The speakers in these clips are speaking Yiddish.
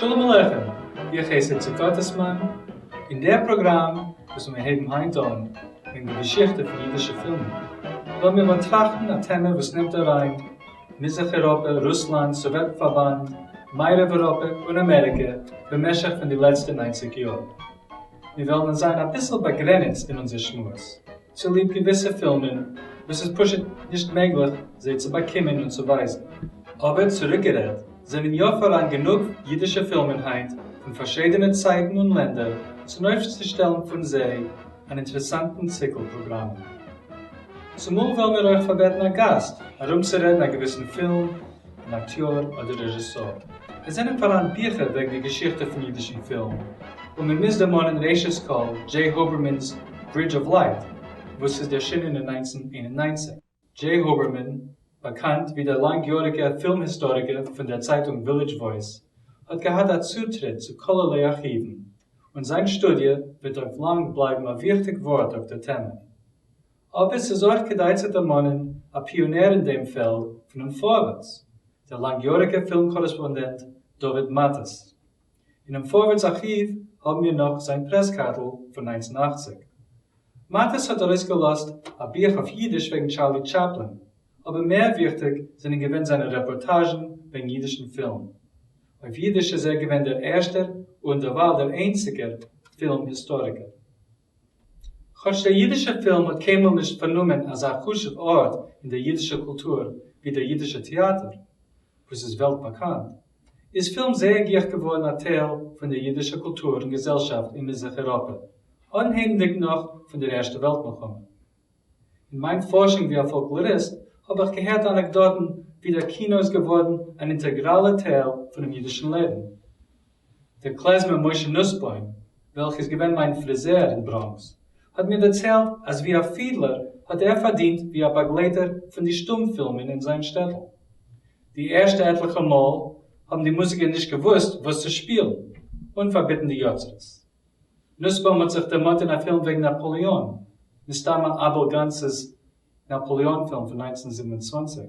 שלום עליכם, איך הייס איציק גאטעסמאן, אין דער פראגראם וואס מיר הייבן היינט אן וועגן די געשיכטע פון אידישע פילמען, וועלן מיר באטראכטן א טעמע וואס נעמט אריין מזרח אייראפע, רוסלאנד, סאוועטן פארבאנד, מערב אייראפע און אמעריקע במשך פון די לעצטע 90 יאר. מיר וועלן זיין אביסל באגרעניצט אין אונזער שמועס, צוליב געוויסע פילמען וואס איז פשוט נישט מעגליך זיי צו באקומען און צו ווייזן. אבער צוריקגערעדט, זענען יא פאראן גענוג אידישע פילמען היינט פון פארשידענע צייטן און לענדער צונויפצושטעלן פון זיי אן אינטערעסאנטן ציקל פראגראמען. צומאל וועלן מיר אויך פארבעטן א גאסט ארומצורעדן א געוויסן פילם, אן אקטיאר אדער רעזשיסאר. עס זענען פאראן ביכער וועגן די געשיכטע פון אידישן פילם, און מען מוז דערמאנען ראשית כל דזשעי הובערמאן'ס Bridge of Light וואס איז ערשינען אין 1991. דזשעי הובערמאן, באקאנט ווי דער לאנגיאריגער פילם היסטאריקער פון דער צייטונג Village Voice, האט געהאט א צוטריט צו כלערליי ארכיוון, און זיין שטודיע וועט אויף לאנג בלייבן א וויכטיג ווארט אויף דער טעמע. אבער ס'איז אויך כדאי צו דערמאנען א פיאנער אין דעם פעלד פונעם פארווערטס, דער לאנגיאריגער פילם קארעספאנדענט דוד מאטעס. אינעם פארווערטס ארכיוו האבן מיר נאך זיין פרעס קארטל פון 1980. מאטעס האט ארויסגעלאזט א בוך אויף אידיש וועגן טשארלי טשאפלין, אבער מער וויכטיג זענען געווען זיינע רעפארטאזשן וועגן אידישן פילם. אויף אידיש איז ער געווען דער ערשטער און דערווייל דער איינציגער פילם היסטאריקער. כאטש דער אידישער פילם האט קיינמאל נישט פארנומען אזא חשוב ארט אין דער אידישער קולטור ווי דער אידישער טעאטער, וואס איז וועלט באקאנט, איז פילם זייער גיך געווארן א טייל פון דער אידישער קולטור און געזעלשאפט אין מזרח אייראפע, אנהייבנדיג נאך פון דער ערשטער וועלט מלחמה. אין מיין פארשונג ווי א פאלקלאריסט האב איך געהערט אנעקדאטן ווי דער קינא איז געווארן אן אינטעגראלער טייל פונעם אידישן לעבן. דער קלעזמער משה נוסבוים, וועלכער איז געווען מיין פריזער אין בראנקס, האט מיר דערציילט אז ווי א פידלער האט ער פארדינט ווי א באגלייטער פון די שטום-פילמען אין זיין שטעטל. די ערשטע עטליכע מאל האבן די מוזיקער נישט געוואוסט וואס צו שפילן, און פארביטן די יוצרות. נוסבוים האט זיך דערמאנט אין א פילם וועגן נאפאליאן, מסתמא אבעל גאנצ'ס נאפאליאן פילם פון 1927.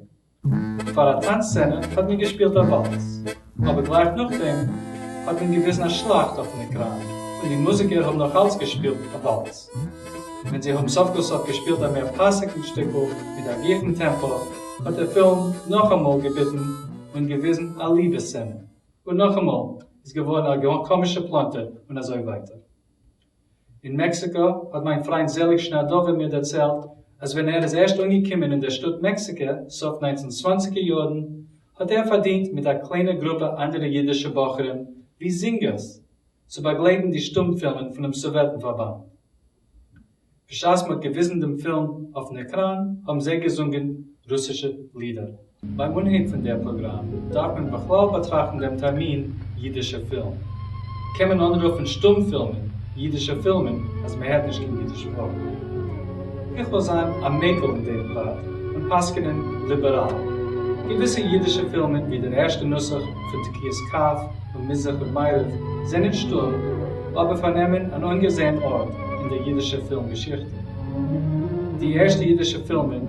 פאר א טאנץ סצענע האט מען געשפילט א וואלץ, אבער גלייך נאכדעם האט מען געוויזן א שלאכט אויפן עקראן, און די מוזיקער האבן נאך אלץ געשפילט א וואלץ. ווען זיי האבן סוף כל סוף געשפילט א מער פאסיגן שטיקל מיט א גיכן טעמפא, האט דער פילם נאכאמאל געביטן און געוויזן א ליבע סצענע, און נאכאמאל איז געווארן א קאמישע פלאנטער און אזוי ווייטער. אין מעקסיקא האט מיין פריינט זעליג שנאדאווער מיר דערציילט אז ווען ער איז ערשט אנגעקומען אין דער שטאט מעקסיקא סוף 19 צוואנציגער יארן האט ער פארדינט מיט א קליינע גרופע אנדערע אידישע בחורים ווי זינגערס צו באגלייטן די שטום-פילמען פונעם סאוועטן פארבאנד. בשעת מ'האט געוויזן דעם פילם אויפן עקראן האבן זיי געזונגען רוסישע לידער. ביים אנהייב פון דער פראגראם דארף מען בכלל באטראכטן דעם טערמין אידישער פילם. קען מען אנרופן שטום-פילמען אידישע פילמען אז מען הערט נישט קיין אידיש ווארט? איך וועל זיין א מיקל אין דעם פרט און פסק'נען ליבעראל. געוויסע אידישע פילמען ווי דער ערשטער נוסח פון תקיעת כף און מזרח און מערב זענען שטום אבער פארנעמען אן אנגעזען ארט אין דער אידישער פילם געשיכטע. די ערשטע אידישע פילמען,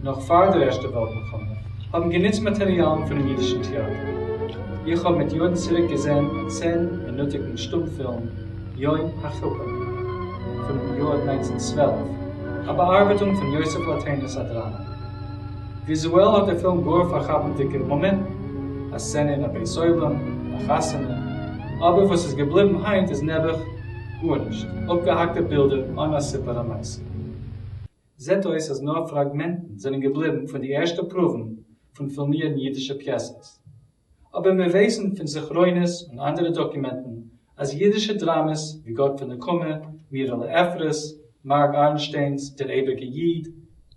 נאך פאר דער ערשטער וועלט מלחמה, האבן גענוצט מאטעריאלן פונעם אידישן טעאטער. איך האב מיט יארן צוריק געזען א 10 מינוטיגן שטום-פילם יום החופה פונעם יאר 1912, א באארבעטונג פון יוסף לאטערנער'ס א דראמע. וויזועל האט דער פילם גאר פארכאפנדיגע מאמענטן, א סצענע אין א בית עולם, א חתונה, אבער וואס איז געבליבן היינט איז נעבעך גארנישט, אפגעהאקטע בילדער אן א סיפור המעשה. זעט אויס אז נאר פראגמענטן זענען געבליבן פון די ערשטע פרואוון פון פילמירן אידישע פיעסעס. אבער מיר ווייסן פון זכרונות און אנדערע דאקומענטן אז אידישע דראמעס ווי גאט פון נקמה, מירעלע אפרת, מארק ארנשטיינ'ס דער אייביגער איד,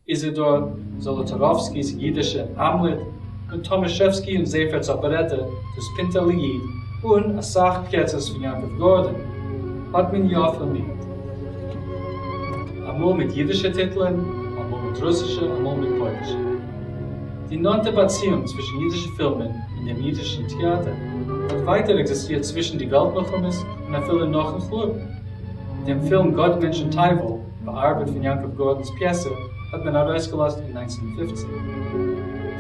איזידאר זאלאטאראווסקי'ס אידישע האמלעט, און טאמאשעווסקי און זעפערט'ס אפערעטע דאס פינטעלע איד, און אסאך פיעסעס פון יעקב גארדאן, האט מען יא פילמירט. אמאל מיט אידישע טיטלען, אמאל מיט רוסישע, אמאל מיט פוילישע. די נאנטע באציאונג צווישן אידישע פילמען און דעם אידישן טעאטער האט ווייטער עקזיסטירט צווישן די וועלט מלחמות און אפילו נאכן חורבן. דעם פילם גאט מענטש און טייוול, באארבעט פון יעקב גארדאן'ס פיעסע, האט מען ארויסגעלאזט אין 1950.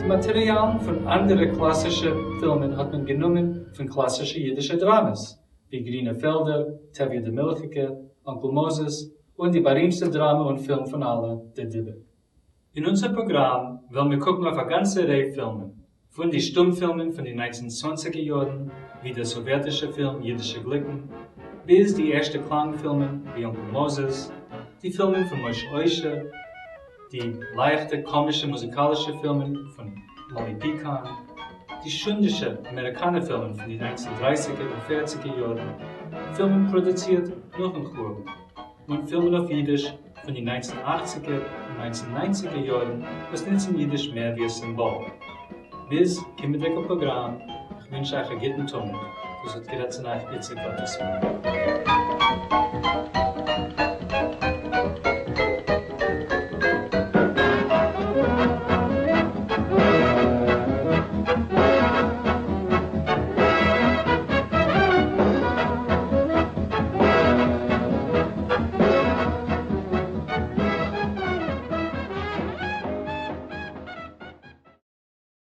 די מאטעריאלן פון אנדערע קלאסישע פילמען האט מען גענומען פון קלאסישע אידישע דראמעס, ווי גרינע פעלדער, טביה די מילכיגע, אנקל מאזעס, און די בארימסטע דראמע און פילם פון אלע, דער דיבוק. אין אונזער פראגראם וועלן מיר קוקן אויף א גאנצע ריי פילמען, פון די שטום-פילמען פון די ניינצן צוואנציגער יארן, ווי דער סאוועטישער פילם אידישע גליקן, ביז די ערשטע קלאנג-פילמען ווי אנקל מאזעס, די פילמען פון משה אוישער, די לייכטע קאמישע מוזיקאלישע פילמען פון מאלי פיקאן, די שונדישע אמעריקאנער פילמען פון די ניינצן דרייסיגער און פערציגער יארן, פילמען פראדוצירט נאכן חורבן, און פילמען אויף אידיש פון די ניינצן אכציגער און ניינצן ניינציגער יארן וואס נוצן אידיש מער ווי א סימבאל. ביז קומענדיגע פראגראם, איך ווינטש אייך א גוטן תמיד. דאס האט גערעדט צו אייך איציק גאטעסמאן.